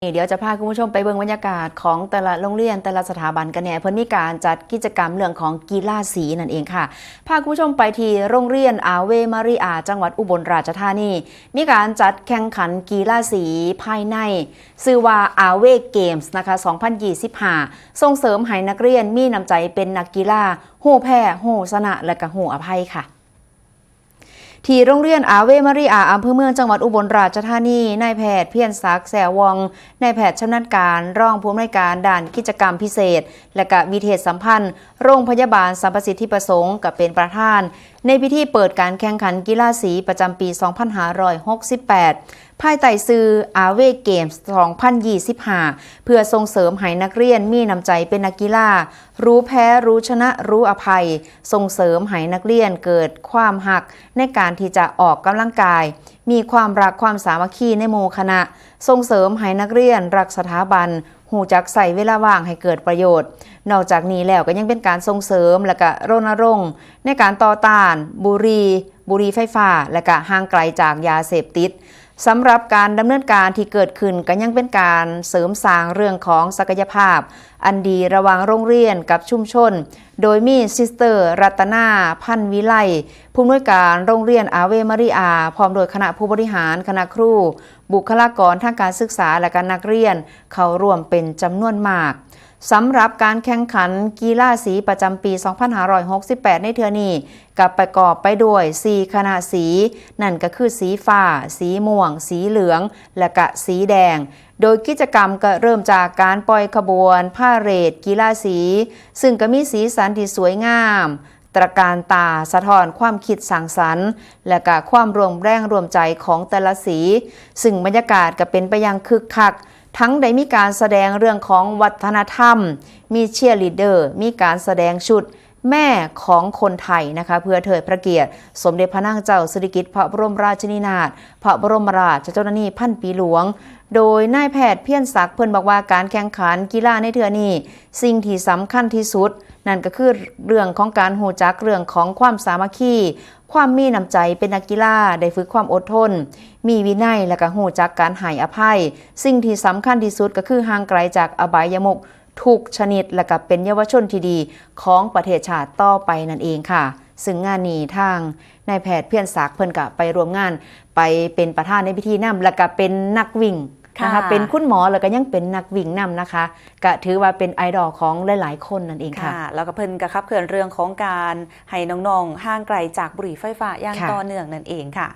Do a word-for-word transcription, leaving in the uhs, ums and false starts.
นี่เดี๋ยวจะพาคุณผู้ชมไปเบิ่งบรรยากาศของแต่ละโรงเรียนแต่ละสถาบันกันแหน่ เพิ่นมีการจัดกิจกรรมเรื่องของกีฬาสีนั่นเองค่ะ พาคุณผู้ชมไปที่โรงเรียนอาเวมาริอา จังหวัดอุบลราชธานี มีการจัดแข่งขันกีฬาสีภายใน ชื่อว่าอาเวเกมส์นะคะ สองพันยี่สิบห้า ส่งเสริมให้นักเรียนมีน้ำใจเป็นนักกีฬา ฮู้แพ้ ฮู้ชนะ และก็ฮู้อภัยค่ะ ที่โรงเรียนอาเวมาริอา อำเภอเมือง จังหวัดอุบลราชธานี นายแพทย์เพียรศักดิ์ แซ่วอง นายแพทย์ชำนาญการ รองผู้อำนวยการด้านกิจกรรมพิเศษ และก็วิเทศสัมพันธ์ โรงพยาบาลสรรพสิทธิประสงค์ ก็เป็นประธาน ในพิธีเปิดการแข่งขันกีฬาสีประจำปี สองพันห้าร้อยหกสิบแปด ภายใต้ชื่ออาเวเกมส์ สองพันยี่สิบห้า เพื่อส่งเสริมให้นักเรียนมีน้ำใจเป็นนักกีฬา รู้แพ้ รู้ชนะ รู้อภัย ส่งเสริมให้นักเรียนเกิดความฮักในการที่จะออกกำลังกาย มีความรักความสามัคคีในหมู่คณะ ส่งเสริมให้นักเรียนรักสถาบัน ฮู้จักใช้เวลาว่างให้เกิดประโยชน์ นอกจากนี้แล้วก็ยังเป็นการส่งเสริมและก็รณรงค์ในการต่อต้านบุหรี่ บุหรี่ไฟฟ้า และก็ห่างไกลจากยาเสพติด สำหรับการดำเนินการที่เกิดขึ้นก็ยังเป็นการเสริมสร้างเรื่องของศักยภาพ อันดีระหว่างโรงเรียนกับชุมชน โดยมีซิสเตอร์รัตนา พันวิไล ผู้อำนวยการโรงเรียนอาเวมาริอา พร้อมโดยคณะผู้บริหาร คณะครู บุคลากรทางการศึกษา และก็นักเรียนเข้าร่วมเป็นจำนวนมาก สำหรับการแข่งขันกีฬาสีประจำปี สองพันห้าร้อยหกสิบแปด ในเทื่อนี้ ก็ประกอบไปด้วย สี่ คณะสี นั่นก็คือสีฟ้า สีม่วง สีเหลือง และก็สีแดง โดยกิจกรรมก็เริ่มจากการปล่อยขบวนพาเหรดกีฬาสี ซึ่งก็มีสีสันที่สวยงาม ตระการตา สะท้อนความคิดสร้างสรรค์ และก็ความร่วมแรงร่วมใจของแต่ละสี ซึ่งบรรยากาศก็เป็นไปอย่างคึกคัก ทั้งได้มีการแสดงเรื่องของวัฒนธรรม มีเชียร์ลีดเดอร์ มีการแสดงชุดแม่ของคนไทยนะคะ เพื่อเทิดพระเกียรติสมเด็จพระนางเจ้าสิริกิติ์พระบรมราชินีนาถ พระบรมราชชนนีพันปีหลวง โดยนายแพทย์เพียรศักดิ์เพิ่นบอกว่าการแข่งขันกีฬาในเทื่อนี้ สิ่งที่สำคัญที่สุด นั่นก็คือเรื่องของการฮู้จักเรื่องของความสามัคคี ความมีน้ำใจเป็นนักกีฬา ได้ฝึกความอดทน มีวินัย และก็ฮู้จักการให้อภัย สิ่งที่สำคัญที่สุดก็คือห่างไกลจากอบายมุขทุกชนิด และก็เป็นเยาวชนที่ดีของประเทศชาติต่อไปนั่นเองค่ะ ซึ่งงานนี้ทางนายแพทย์เพียรศักดิ์เพิ่นก็ไปร่วมงาน ไปเป็นประธานในพิธีนำ และก็เป็นนักวิ่งนะคะ ค่ะ เป็นคุณหมอ แล้วก็ยังเป็นนักวิ่งนำนะคะ ก็ถือว่าเป็นไอดอลของหลายๆคนนั่นเองค่ะ ค่ะ แล้วก็เพิ่นก็ขับเคลื่อนเรื่องของการให้น้องๆห่างไกลจากบุหรี่ไฟฟ้าอย่าง ค่ะ ต่อเนื่องนั่นเองค่ะ